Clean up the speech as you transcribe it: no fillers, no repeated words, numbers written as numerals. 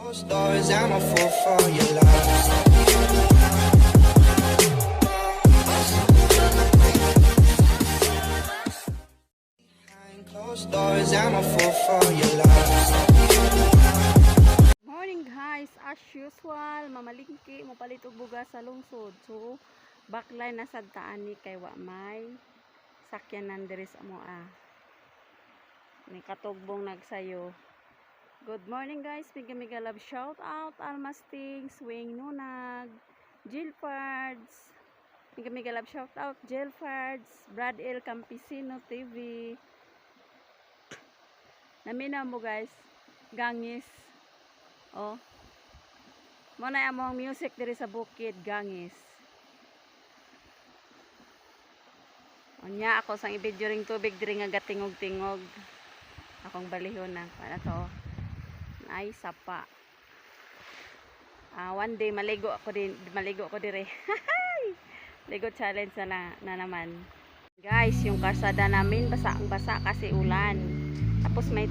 Closed doors, I'm a fool for your love. Behind closed doors, I'm a fool for your love. Morning, guys, as usual, mamalingki, mopalit og bugas sa lungsod. So, backline na sad ta ani kay wa may sakyanan diri sa amoa. Ni katugbong nagsayo. Good morning, guys, mega mega love shout out Almasting, Swing Nunag, Jill Fards. Mega mega love shout out Jill Fards, Brad El Campesino TV. Naminaw mo, guys, gangis. Oh. Mo na among music diri sa bukid, gangis. Unya ako sang i-video ring tubig diri nga gatingog-tingog. Akong balihon na para to. Ay sapa. Ah, one day maligo ako din, maligo ako dire. Ligo challenge na naman. Guys, yung karsada namin basa ang basa kasi ulan. Tapos may